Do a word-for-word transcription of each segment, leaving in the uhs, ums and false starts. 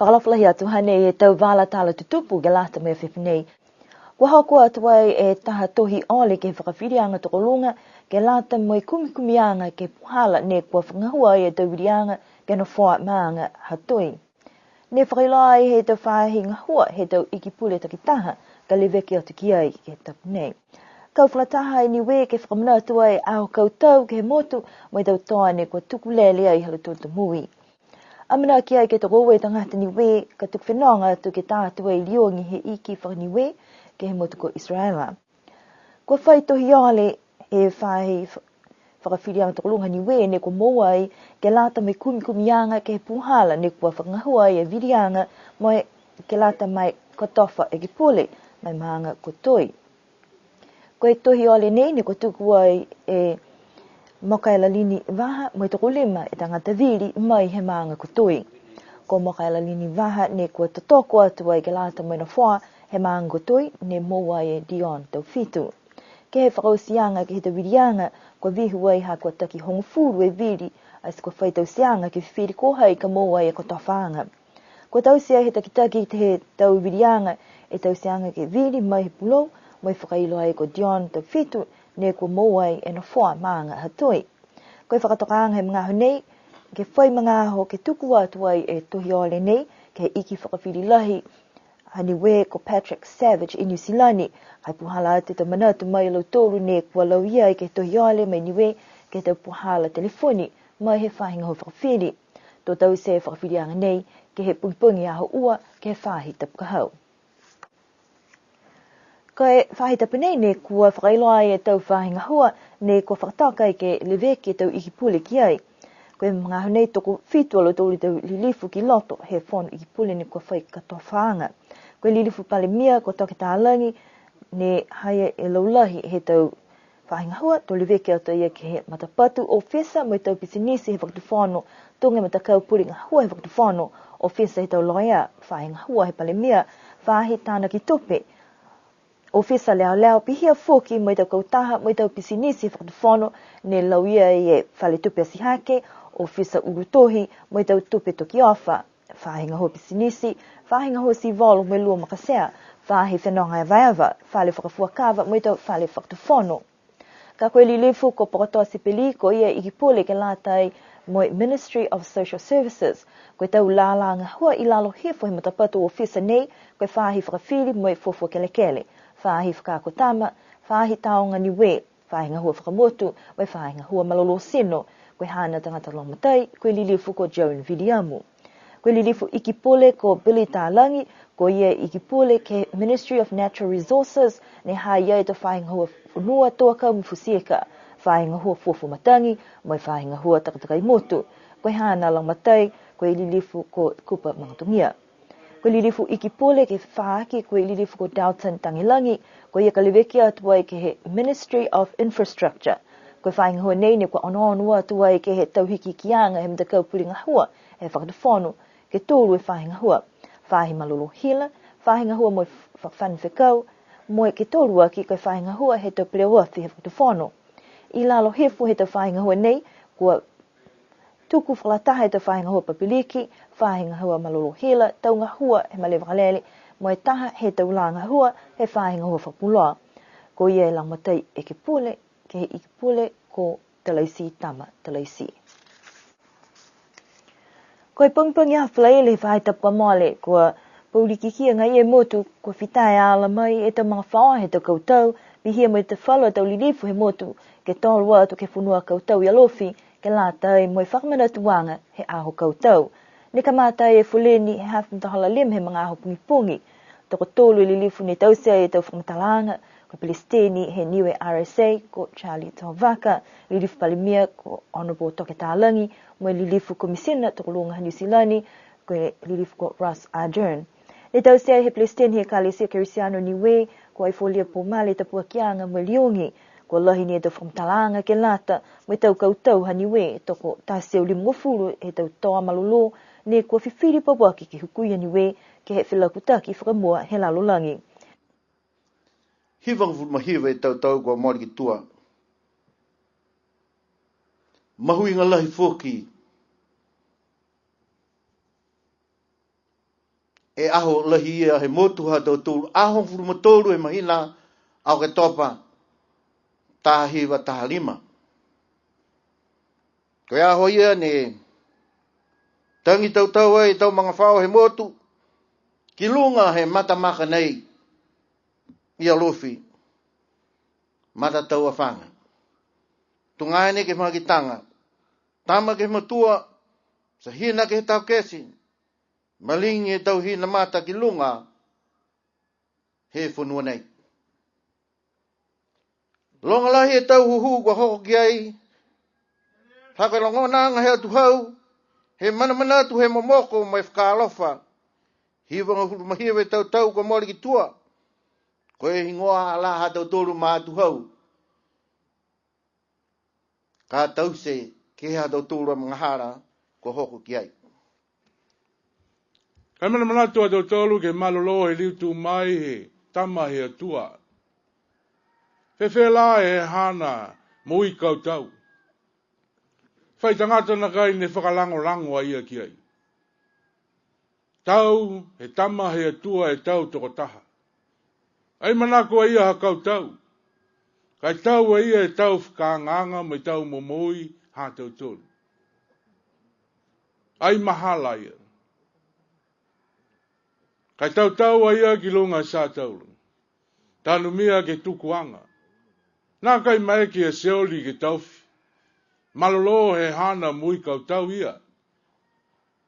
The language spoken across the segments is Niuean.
Fakaalofa lahi atu, hanei e tau vala tala tutupu ke lata mo e afiafi nei. Kua hoko atu ai e taha tohi ole ke he fakafiliaga tokoluga, ke lata mo e kumikumiaga ke he puhala ne kua fakagahua ai e tau viliaga ke nofoa maaga ha Toi. Ne fakailoa ai he tau faahi gahua he tau iki pule takitaha, ka leveki atu ki ai ke he tapu nei. Kau fakalataha e Niue ke fakamanatu ai e aho kautau ke he motu, mo e tau toa ne kua tuku lele ai ha lautolu a tau moui. Amanaki ai ke tokoua e tagata Niue, ka tuku fenoga atu ke tā atu ai e liogi he iki faka-Niue ke he motu ko Isaraela. Kua fai tohi ole e faahi fa-, fakafiliaga tokoluga Niue ne kua moua ai, ke lata mo e kumikumiaga ke he puhala ne kua fakagahua ai e viliaga, mo e ke lata mo e kotofa iki pule ma e maaga ko Toi. Ko e tohi ole nei ne kua tuku ai e Mokaelalini Vaha, mo e tokolima e tagata vili mai he maaga ko Toi. Ko Mokaelalini Vaha ne kua totoko atu ai ke lata mo e nofoa he maaga ko Toi, ne moua ai e Dion Taufitu. Ke he fakaotiaga ke he tau viliaga, kua vihu ai ha kua taki hogofulu e vili, ati kua fai tauteaga ke fifili ko hai ka moua ai e kotofaaga. Kua taute ai he takitaki he tau viliaga e tauteaga ke vili mai he pulou, mo e fakailoa ai ko Dion Taufitu, ne kua moua ai e nofoa maaga ha Toi. Ko e fakatokaaga he magaaho nei, ke fai magaaho ke tuku atu ai e tohi ole nei ke he iki fakafili lahi ha Niue ko Patrick Savage i Niu Silani. Ka e puhala atu e tau manatu mai a lautolu ne kua lauia ai ke he tohi ole mai Niue ke he tau puhala telefoni mai he faahi gahua fakafili. To taute e fakafiliaga nei ke he pogipogi Aho Ua ke he faahi tapu ka hau. Ko e faahi tapu nei ne kua fakailoa ai e tau faahi gahua ne kua fakatoka ai ke leveki e tau iki pule ki ai. Ko e magaaho nei tokofitu a lautolu e tau lilifu ki loto he fono iki pule ne kua fai kotofaaga. Ko e lilifu Palemia ko Toke Talagi ne ha ia e laulahi he tau faahi gahua, to leveki atu a ia ke he matapatu ofisa mo e tau pisinisi he fakatufono, tuga e matakau pule gahua he fakatufono, ofisa he tau loea, faahi gahua he Palemia, faahi tanaki tupe, ofisa leoleo, pihia foki mo e tau kautaha mo e tau pisinisi he fakatufono, ne lauia e Fale Tupe Atihake, ofisa ulu tohi mo e tau tupe tokiofa, faahi gahua pisinisi, faahi gahua sivolo mo e lua makatea, faahi fenoga evaeva, fale fakafuakava mo e tau fale fakatufono. Ka ko e lilifu ko Pokotoa Sipeli, ko ia e iki pule ke lata mo e Ministry of Social Services. Ko e tau lala gahua i lalo hifo he matapatu ofisa nei, ko e faahi fakafili mo e fuafua kelekele, faahi fakaako tama, faahi Tāoga Niue, faahi gahua fakamotu, mo e faahi gahua malolō tino. Ko e haana tagata lagomatai, ko e lilifu ko Joan Viliamu. Ko e lilifu iki pule ko Billy Talagi, ko ia e iki pule ke he Ministry of Natural Resources, ne ha ha i ai e tau faahi gahua fonua, tau akau mo e futi ika, faahi gahua fuafua matagi, mo e faahi gahua takatakai motu. Ko e haana lagomatai, ko e lilifu ko Kupa Magatogia. Ko e lilifu iki pule ke he fā aki, ko e lilifu ko Dalton Tagelagi, ko ia ka leveki atu ai ke he Ministry of Infrastructure. Ko e faahi gahua nei ne kua onoono atu ai ke he tau hikihikiaga he matakau pule gahua he fakatufono, ke tolu e faahi gahua. Faahi malolō hila, faahi gahua mo e f-, fakafano fekau, mo e ke tolu aki ko e faahi gahua he tau peleoafi he fakatufono. I lalo hifo he tau faahi gahua nei, kua tuku fakalataha e tau faahi gahua papiliki, faahi gahua malolō hila, tau gahua he malē vakalele, mo e taha he tau lā gahua he faahi gahua fakapuloa. Ko ia e lagomatai ekepule ke he iki pule ko Talaiti Tama Talaiti. Ko e pogipogi Aho Falaile he faahi tapu kua mole, kua poulikikia agaia e motu, kua fita e ala mai e tau magafaoa he tau kautau, pihia mo e falu a tau lilifu he motu, ke tolo atu ke he fonua kautau i Alofi, ke lata mo e fakamanatuaga he aho kautau. Ne kamata e foleni he hafa matahola lima he magaaho pogipogi. Tokotolu e lilifu ne taute e tau fakamatalaaga, ko e Pelesiteni he Niue R S A, ko Charlie Tovaka, lilifu Palemia, ko Honourable Toke Talagi, mo e lilifu Komisina Tokoluga ha Niu Silani, ko e lilifu ko Ross Ardern. Ne taute he Pelesiteni he Ekalesia Kerisiano Niue, ko Aifolia Pomale, e tapuakiaga mo e liogi, kua lahi ni e tau fakamatalaaga ke lata mo e tau kautau ha Niue, toko taha e teau limagofulu e tau toa malolō, ne kua fifili pauaki ke hukui a Niue ke he felakutaki fakamua he lalolagi. Hivagofulu ma hiva e tau tau kua mole ki tua. Mahuiga lahi foki. e aho lahi ia he motu ha tautolu, aho hogofulu ma tolu he mahina a Oketopa, taha hiva taha lima. Ko e aho ia ne tagi tautau ai e tau magafaoa he motu, ki luga he matamaka nei i Alofi, Matatauafaga. Tuga ni ke he mahakitaga, tama ke he matua, sahina ke he taokete, maligi e tau hina mata ki luga he fonua nei. Loga lahi e tau hūhū kua hoko ki ai, ha ko e logonaaga he atuhau, he manamanatu, he momoko, mo e fakaalofa. Hivagofulu ma hiva e tau tau kua mole ki tua, ko e higoa la ha tautolu ma atuhau, ka taute ke he ha tautolu a magahala kua hoko ki ai. Ka e manamanatu a tautolu ke malolō he liu tū mai he tama he Atua. Fēfē la e haana moui kautau? Fai tagata nākai ne fakalagolago a ia ki ai. Tau, he tama he Atua e tau tokotaha. Ai manako a ia ha kautau. Ka e tau a ia e tau fakaagaaga mo e tau momoui ha tautolu. Ai mahala a ia. Ka e tautau a ia ki luga e satauro. Tanumia ke tukuaga. Nākai maeke a Seoli ke taofi. Malolō he haana moui kautau ia.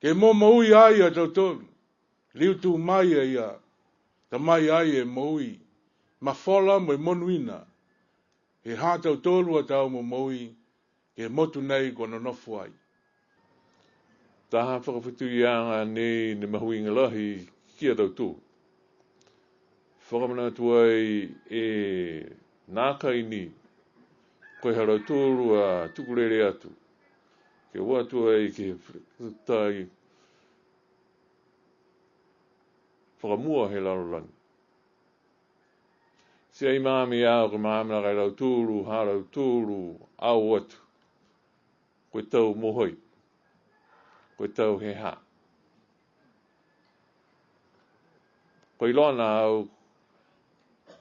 Ke momoui ai a tautolu. Liu tū mai a ia. Ta mai ai e moui. Mafola mo e monuina. He ha tautolu a tau momoui. Ke he motu nei kua nonofo ai. Taha fakafetuiaga nei ne mahuiga lahi ki a tautolu. Fakamanatu ai e nākai ni, ko e ha lautolu a tuku lele atu. Ke o atu ai ke he tai fakamua he lalolagi. Ti ai maama au, ko e maama nākai lautolu, ha lautolu, a o atu. Ko e tau mo hai. Ko e tau he ha. Ko e iloa na au,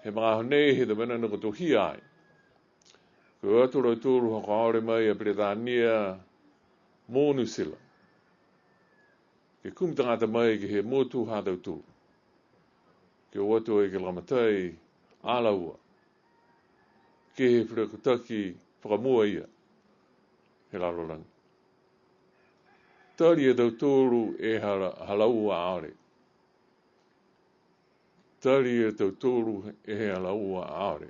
he magaaho nei, he tau mena ne kua tohia ai. Ko e o atu a lautolu, ha kua ole mai a Peretania, mo Niu Sila. Ke kumi tagata mai ke he motu ha tautolu. Ke o atu ai ke lagomatai a laua. Ke he felakutaki fakamua ia he lalolagi. Tali e tautolu e ha la-, ha laua a ole. Tali e tautolu e ha laua a ole.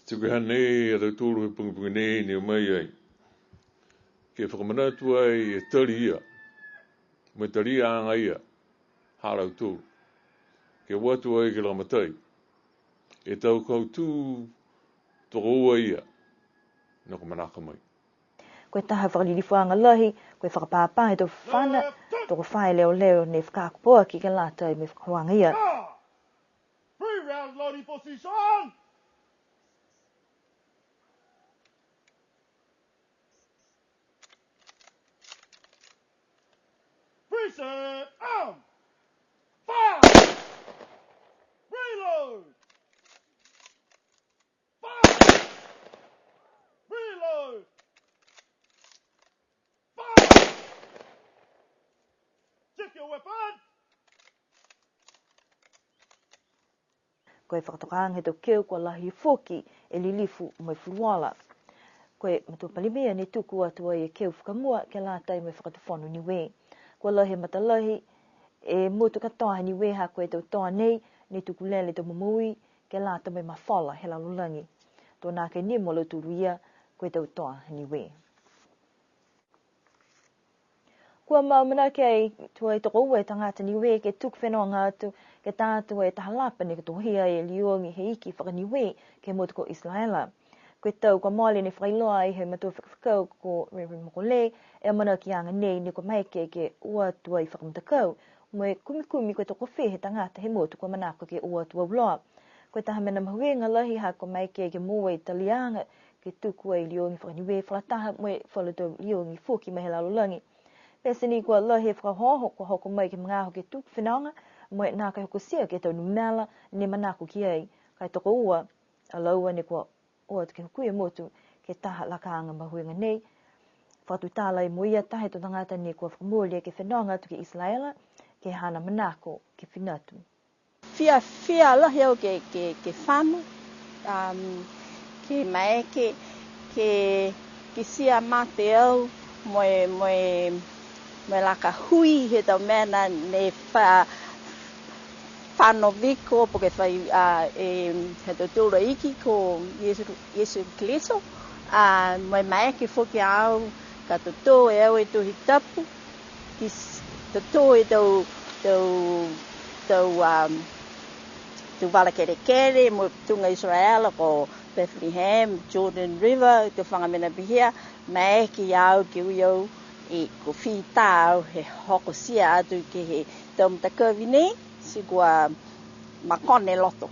Ti ko e hanei a tautolu he pogipogi nei ne o mai ai. Ke fakamanatu ai e tali ia, mo e taliaga ia, ha lautolu. Ke o atu ai ke lagomatai. E tau kautū tokoua ia, ne kua manako mai. Ko e taha fakalilifuaga lahi, ko e fakapāpā he tau fana, tokofā e leoleo ne fakaako poaki ke lata mo e fakaholoaga ia. Free round, loading position! Preset, arm! Fire! Reload! Fire! Reload! Fire! Check your weapon! Ko e fakatokaaga he tau keu kua lahi foki e lilifu mo e fuluola. Ko e Matua Palemia ne tuku atu ai e keu fakamua ke lata mo e Fakatufono Niue. Kua lahi e matalahi e motu katoa ha Niue ha ko e tau toa nei, ne tuku lele e tau momoui ke lata mo e mafola he lalolagi. To nākai nimo a lautolu ia ko e tau toa ha Niue. Kua mau amanaki ai tuai tokoua e tagata Niue ke tuku fenoga atu ke tā atu e taha lapa ne kua tohia e liogi he iki faka-Niue ke he motu ko Isaraela. Ko e tau kua mole ne fakailoa ai he matua fakafekau ko Reverend Mokole e amanakiaga nei ne kua maeke ke o atu ai fakamatakau mo e kumikumi ko e tokofiha e tagata he motu kua manako ke o atu auloa. Ko e taha mena mahuiga lahi ha kua maeke ke moua e taliaga ke tuku ai e liogi faka-Niue fakalataha mo e falu tau liogi foki mai he lalolagi. Pete ni kua lahi e fakaohooho kua hoko mai ke he magaaho ke tuku fenoga, mo e nākai hokotia ke he tau numela ne manako ki ai, ka e tokoua a laua ne kua o atu ke hukui e motu ke he taha lakaaga mahuiga nei. Fakatutala ai mo ia taha he tau tagata ne kua fakamooli ke fenoga atu ki Isaraela, ke he haana manako ke fina atu. Fia, fia lahi au ke, ke, ke fano, um, ke maeke, ke, ke kitia mata au, mo e, mo e, mo e laka hui he tau mena ne fa, fano viko, po ke fai, a, e, he tau tulaiki ko Iesu, Iesu Keliso, a, mo e maeke foki au, ka totō e au e Tohi Tapu, ki s-, totō e tau, tau, tau, a, tau vala kelekele, mo tuga Isaraela, ko Bethlehem, Jordan River, tau faga mena pihia, maeke ia au ke ui au, e, ko fita au he hokotia atu ke he tau matakavi nei, ti kua makone loto.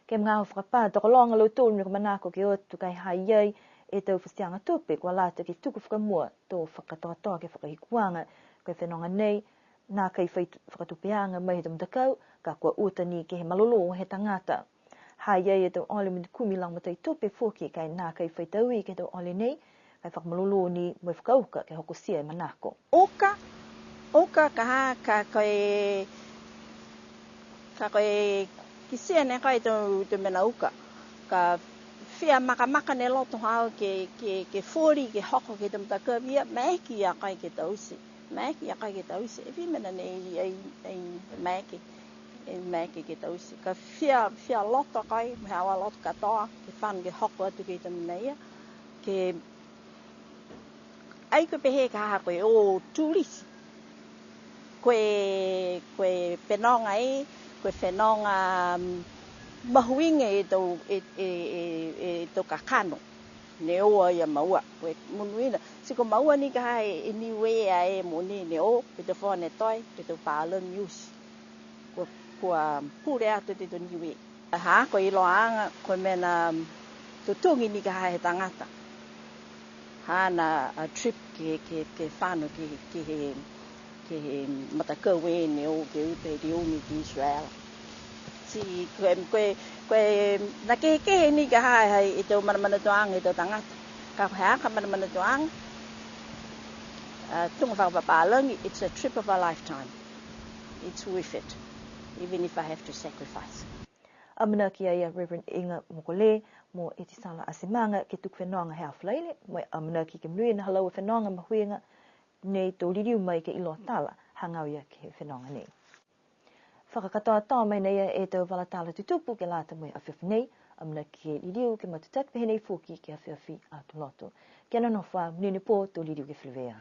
Ke he magaaho fakapā, tokologa a lautolu ne kua manako ke o atu ka e ha i ai e tau fatiaga tupe, kua lata ke tuku fakamua to fakakatoatoa ke he fakahikuaga, ko e fenoga nei, nākai fai tu-, fakatupeaga mai he tau matakau, ka kua uta ni ke he malolō he tagata. Ha i ai e tau ole mo e kumi lagomatai tupe foki, ka e nākai fai taui ke he tau ole nei, ka e fakamalolō ni mo e fakauka ke hokotia e manako. Uka, uka ka ha, ka ko e, ka ko e kitia ne koe e tau, tau mena uka. Ka fia makamaka ne loto haau ke, ke, ke foli, ke hoko ke he tau matakavi ia, maeke ia koe ke taute. Maeke ia koe ke taute. E fia mena nei ai, ai, ai maeke. E maeke ke taute. Ka fia, fia loto koe, mo e haau a loto katoa, ke fano ke hoko atu ke he tau mena ia. Ke ai ko e pehē ka ha ko e o tulisi. Ko e, ko e fenoga e, ko e fenoga, um, mahuiga e tau, e, e, e, e tau kakano. Ne o ai a maua, ko e monuina. Ti ko maua ni ka ha e, e Niue a e mogonei ne o, ko e tau foha ne toe, ko e tau palagi oti. Kua, kua pule atu e tau Niue. Ha ko e iloaaga, ko e mena, um, totogi ni ka ha he tagata. Haana, a, trip ke, ke, ke fano ke, ke he, ke he matakau e ne o ke uta e liu ni ki Israel. Ti ko e, ko e, ko e, na kehekehe ni ka ha, ha e tau manamanatuaga he tau tagata. Ka ko e ha ka manamanatuaga, a, tuga fakapapalagi, it's a trip of a lifetime. It's worth it, even if I have to sacrifice. Amanaki ai a Reverend Iga Mokole mo Etisala Asimaga ke tuku fenoga he aho Falaile, mo e amanaki ke monuina ha laua fenoga mahuiga nei to liliu mai ke iloa tala hagaao ia ke he fenoga nei. Fakakatoatoa mai nei e tau vala tala tutupu ke lata mo e afiafi nei, amanaki ke liliu ke matutaki pehē nei foki ke he afiafi Aho Lotu. Kia nonofo ā, monuina e pō, to liliu ke feleveia.